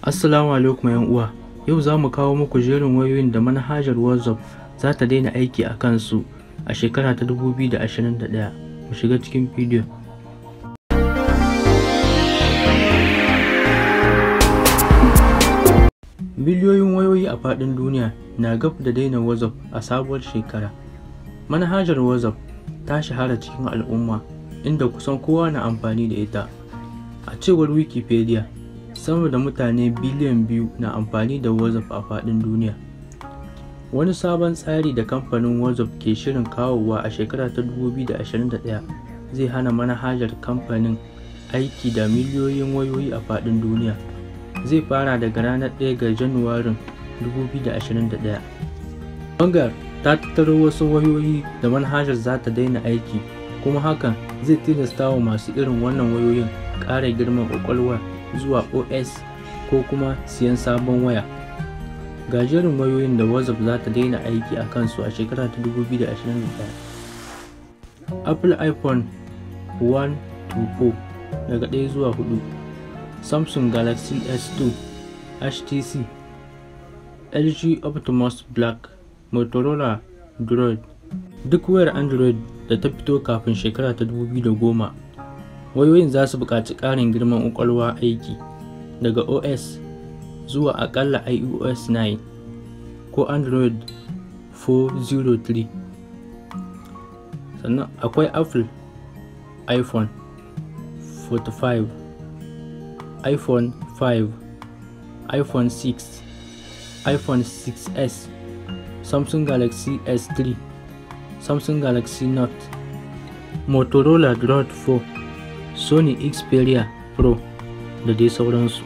Assalamu alaikum ‘yan uwa, yau za mu kawo muku jerin wayoyin da manhajar WhatsApp za ta daina aiki a kansu a shekara ta 2021. Mu shiga cikin bidiyon. Miliyoyin wayoyi a faɗin duniya na gab da daina WhatsApp a sabuwar shekara. Manhajar WhatsApp ta shahara cikin al'umma, inda kusan kowa na amfani da ita. A cewar Wikipedia, sama da mutane biliyan 2 na amfani da WhatsApp a faɗin duniya. Wani sabon tsari da kamfanin WhatsApp ke shirin kawowa a shekara ta 2021 zai hana manhajar kamfanin aiki da miliyoyin wayoyi a faɗin duniya. Zai fara daga ranar 1 ga Janairun 2021. Vanguard ta tattaro wasu wayoyi da manhajar za ta daina aiki, kuma hakan zai tilasta wa masu irin wannan wayoyin ƙara girman ƙwaƙwalwar zuwa OS ko kuma siyan sabon waya. Ga jerin wayoyin da WhatsApp za ta daina aiki a kansu a shekara ta 2021. Apple iPhone 1 to 4 daga 1 zuwa 4, Samsung Galaxy S2, HTC, LG Optimus Black, Motorola Droid. Duk wayar Android da ta fito kafin shekara ta 2010, wayoyin za su buƙaci ƙarin girman ƙwaƙwalwa aiki daga OS zuwa aƙalla iOS 9 ko Android 4.03. Sannan akwai Apple iPhone 45, iPhone 5, iPhone 6, iPhone 6s, Samsung Galaxy S3, Samsung Galaxy Note, Motorola Droid 4, Sony Xperia Pro da dai sauransu.